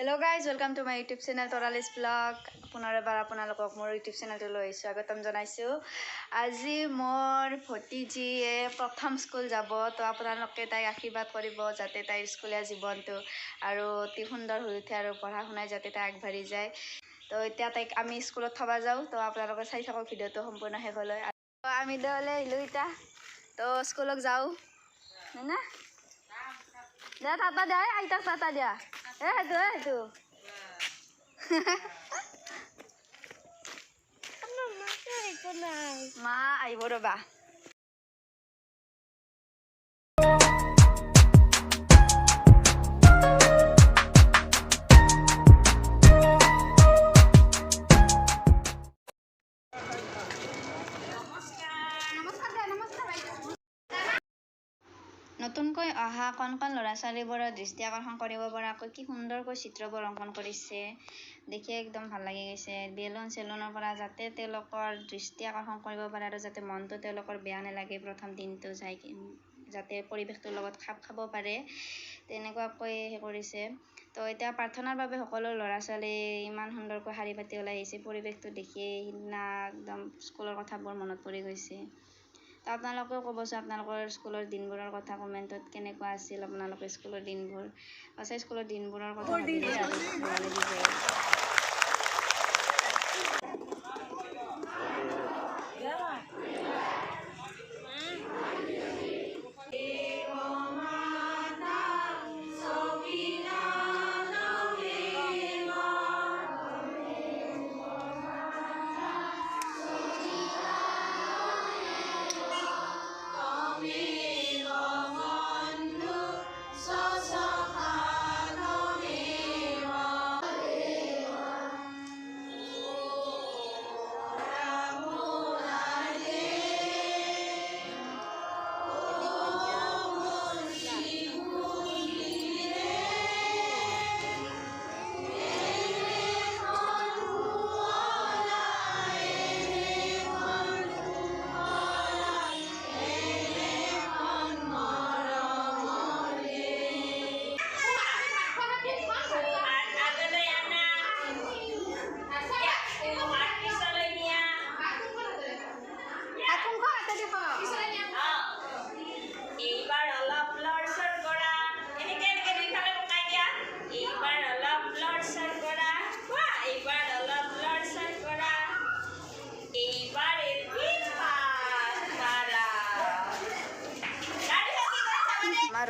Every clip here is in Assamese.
Hello guys, welcome to my YouTube channel Tarali's vlog. পুনৰ এবাৰ আপোনালোকক মোৰ ইউটিউব চেনেলটোলৈ স্বাগতম জনাইছোঁ। আজি মোৰ ভতিজীয়ে প্ৰথম স্কুল যাব, তো আপোনালোকে তাইক আশীৰ্বাদ কৰিব যাতে তাইৰ স্কুলীয়া জীৱনটো আৰু অতি সুন্দৰ হৈ উঠে আৰু পঢ়া শুনাই যাতে তাই আগবাঢ়ি যায়। তো এতিয়া তাইক আমি স্কুলত থ'ব যাওঁ, তো আপোনালোকে চাই থাকক ভিডিঅ'টো সম্পূৰ্ণ শেষলৈ। আমি দলে আহিলোঁ এতিয়া, তো স্কুলত যাওঁ না। দে টাটা দিয়া, আইতাক টাটা দিয়া। এ সেইটো সেইটো মা আহিব ৰ'বা। নতুনকৈ অহা কণ কণ ল'ৰা ছোৱালীবোৰৰ দৃষ্টি আকৰ্ষণ কৰিব পৰাকৈ কি সুন্দৰকৈ চিত্ৰবোৰ অংকন কৰিছে, দেখি একদম ভাল লাগি গৈছে। বেলুন চেলুনৰ পৰা যাতে তেওঁলোকৰ দৃষ্টি আকৰ্ষণ কৰিব পাৰে আৰু যাতে মনটো তেওঁলোকৰ বেয়া নালাগে, প্ৰথম দিনটো যাই যাতে পৰিৱেশটোৰ লগত খাপ খাব পাৰে তেনেকুৱাকৈ সেই কৰিছে। তো এতিয়া প্ৰাৰ্থনাৰ বাবে সকলো ল'ৰা ছোৱালী ইমান সুন্দৰকৈ শাৰী পাতি ওলাই আহিছে। পৰিৱেশটো দেখিয়েই সিদিনা একদম স্কুলৰ কথাবোৰ মনত পৰি গৈছে। তো আপোনালোকেও ক'বচোন আপোনালোকৰ স্কুলৰ দিনবোৰৰ কথা কমেণ্টত, কেনেকুৱা আছিল আপোনালোকৰ স্কুলৰ দিনবোৰ। সঁচাই স্কুলৰ দিনবোৰৰ কথা ভাবিলে বেয়া লাগি যায়।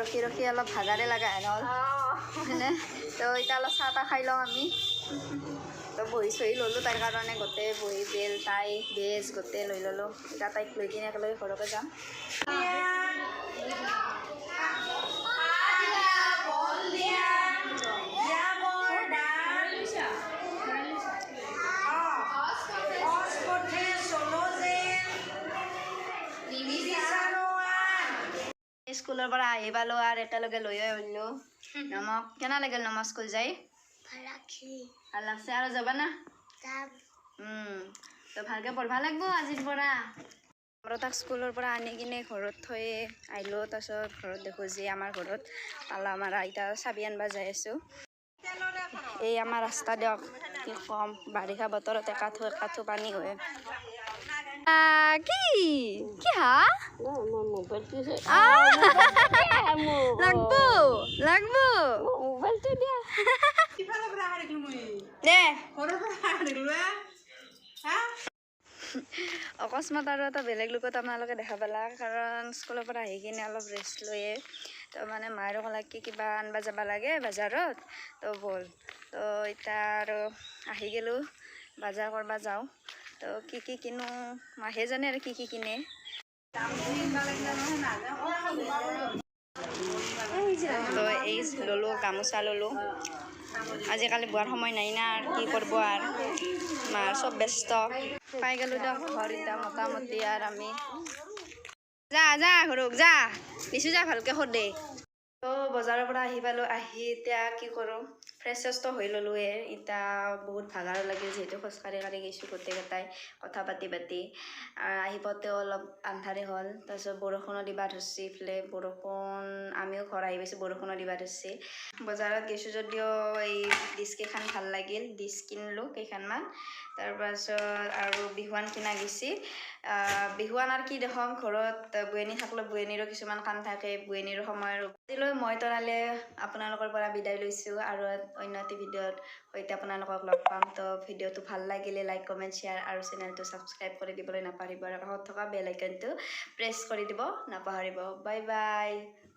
ৰখি ৰখি অলপ ভাগাৰে লগা হেন হ'ল হয়নে। তো এতিয়া অলপ চাহ তাহ খাই লওঁ আমি। তো বহি চহি ল'লোঁ তাইৰ কাৰণে, গোটেই বহি বেল তাই বেজ গোটেই লৈ ল'লোঁ। এতিয়া তাইক লৈ কিনে একেলগে ঘৰকে যাম। স্কুলৰ পৰা আহি পালোঁ আৰু একেলগে লৈ আহিলোঁ নমক। কেনে লাগিল নমক স্কুল যাই? ভাল লাগছে। আৰু যাবা না? তো ভালকৈ পঢ়বা লাগিব আজিৰ পৰা। আৰু তাক স্কুলৰ পৰা আনি কিনে ঘৰত থৈ আহিলোঁ। তাৰপিছত ঘৰত দেখোঁ যে আমাৰ ঘৰত তালা মাৰা, এতিয়া চাবি আনিব যাই আছোঁ। এই আমাৰ ৰাস্তা দিয়ক, কি ক'ম, বাৰিষা বতৰত একাঠু একাঠু পানী হয়। কি কি হা লাগব লাগব দে। অকস্মাত আৰু এটা বেলেগ লোকত আপোনালোকে দেখা পালা, কাৰণ স্কুলৰ পৰা আহি কিনে অলপ ৰেষ্ট লৈয়ে তো মানে মায়ে ক'লা কি কিবা আনিব যাব লাগে বজাৰত, তো ব'ল। তো এতিয়া আৰু আহি গ'লোঁ, বজাৰ কৰিব যাওঁ। তো কি কি কিনো মাহে জানে আৰু কি কি কিনে। তো এই ল'লোঁ গামোচা ল'লোঁ। আজিকালি বোৱাৰ সময় নাই না, আৰু কি কৰিব আৰু মাৰ চব ব্যস্ত। পাই গ'লোঁ দিয়ক ঘৰ এতিয়া মোটামুটি। আৰু আমি যা যা ঘৰক যা দিছোঁ, যা ভালকৈ সোধে। তো বজাৰৰ পৰা আহি পালোঁ। আহি এতিয়া কি কৰোঁ, ফ্ৰেছ চেছটো হৈ ল'লোৱে। এতিয়া বহুত ভাগাৰো লাগিল, যিহেতু খোজকাঢ়ি কাঢ়ি গৈছোঁ গোটেইকেইটাই কথা পাতি পাতি। আহি পাওঁতেও অলপ আন্ধাৰে হ'ল। তাৰপিছত বৰষুণো দিবা ধৰছি ইফালে বৰষুণ। আমিও ঘৰ আহি পাইছোঁ, বৰষুণো দিবা ধৰছি। বজাৰত গৈছোঁ যদিও এই ডিছ কেইখন ভাল লাগিল, ডিছ কিনিলোঁ কেইখনমান। তাৰপাছত আৰু বিহুৱান কিনা গৈছি। বিহুৱান আৰু কি দেখাম, ঘৰত বোৱনী থাকিলেও বোৱনীৰো কিছুমান কাম থাকে, বোৱনীৰো সময়ৰ। আজিলৈ মই তৰালে আপোনালোকৰ পৰা বিদায় লৈছোঁ আৰু অন্য এটি ভিডিঅ'ত সৈতে আপোনালোকক লগ পাম। তো ভিডিঅ'টো ভাল লাগিলে লাইক, কমেণ্ট, শ্বেয়াৰ আৰু চেনেলটো ছাবস্ক্ৰাইব কৰি দিবলৈ নাপাহৰিব আৰু কাষত থকা বেল আইকনটো প্ৰেছ কৰি দিব নাপাহৰিব। Bye bye.